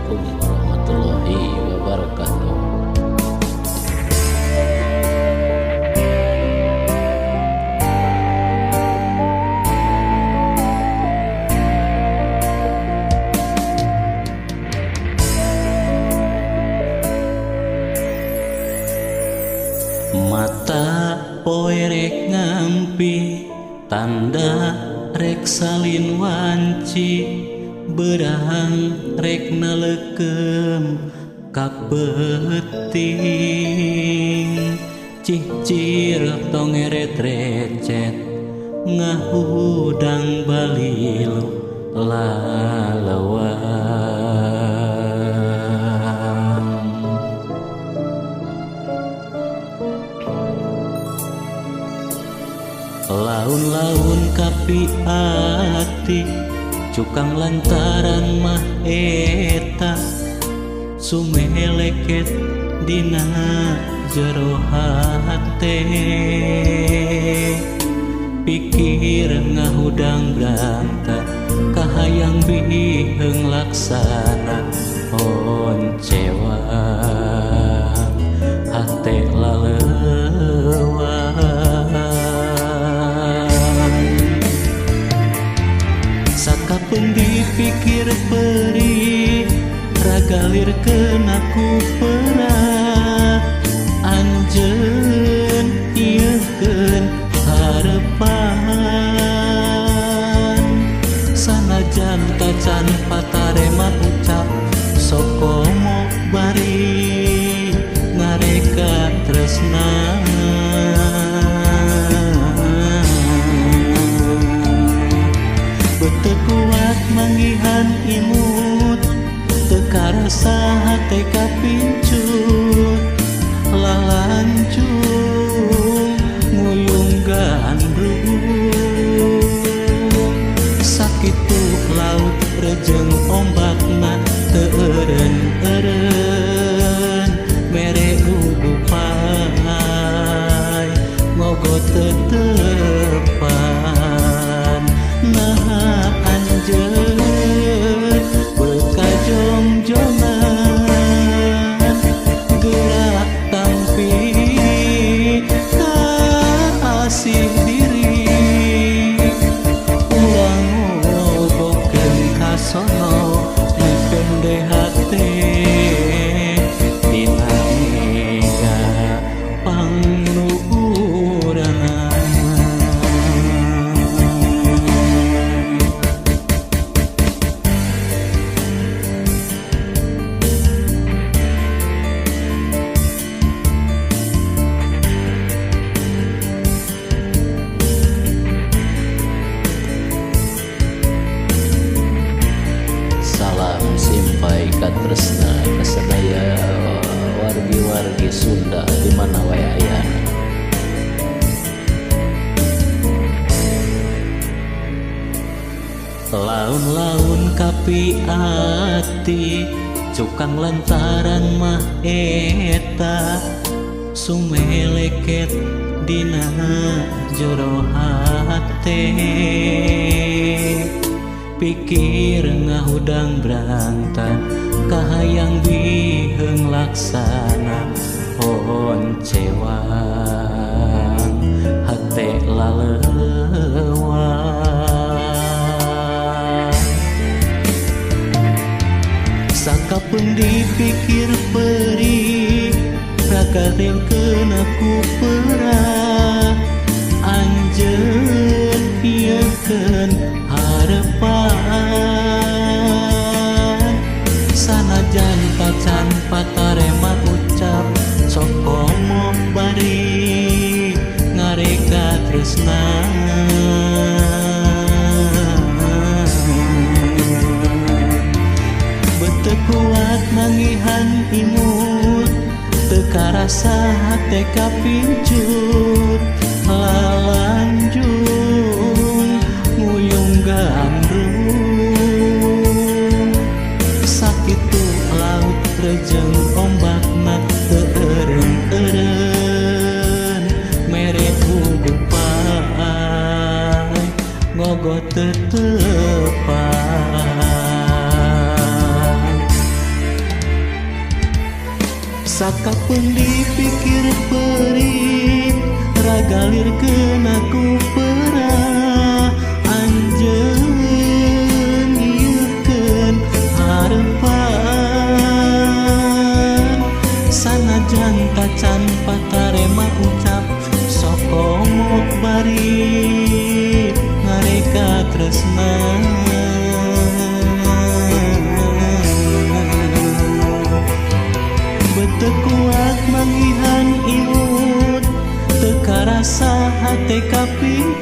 Assalamualaikum warahmatullahi wabarakatuh. Mata poe rek ngampi, tanda rek salin wanci, berang rek nalekem ka peuting. Cicir tong eret recet, ngahudang balilu lalawang. Laun-laun kapi ati, cukang lantaran mah eta, sumeleket dina jero hate. Pikir ngahudang branta, kahayang biheung laksana oncewang hate laleuwang. Sakapeung dipikir perih, ragalir kena ku perah, anjeun ieukeun harepan. Sanajan tacan patarema ucap, sokomo bari ngareka tresna. Teu kuat manggihan imut, teu karasa hate kapincut, lalancung nguyung gandrung. Sakitu laut rejeng ombakna teu eureun-eureun, mere ugupai ngogot tetepan. Naha anjeun beuka jongjongan, gerak tampi ka asih diri, urang ngogokeun ka sono mipende hate dina mega pangluhuranna. Salam simpai katresna kasadaya wargi-wargi Sunda di mana wae ayana. Laun-laun kapi ati, cukang lantaran mah eta, sumeleket dina jero hate. Pikir ngahudang branta, kahayang biheung laksana oncewang hate laleuwang. Sakapeung dipikir perih, ragareun keuna ku perah, anjeun ieukeun harepan. Sanajan tacan patarema ucap, sokomo bari ngareka tresna. Beuteung kuat manggihan imut, teu karasa hate kapincut, lalanjung nguyung gandrung. Sakitu laut rejeng ombakna teu eureun-eureun, mere ugupai ngogot tetepan. Sakapeung dipikir peurih ragalir kena ku perah anjeun ngieurkeun harepan sanajan tacan patarema ucap sok komo bari ngareka tresna. Teu kuat manggihan imut teu karasa hate kapira.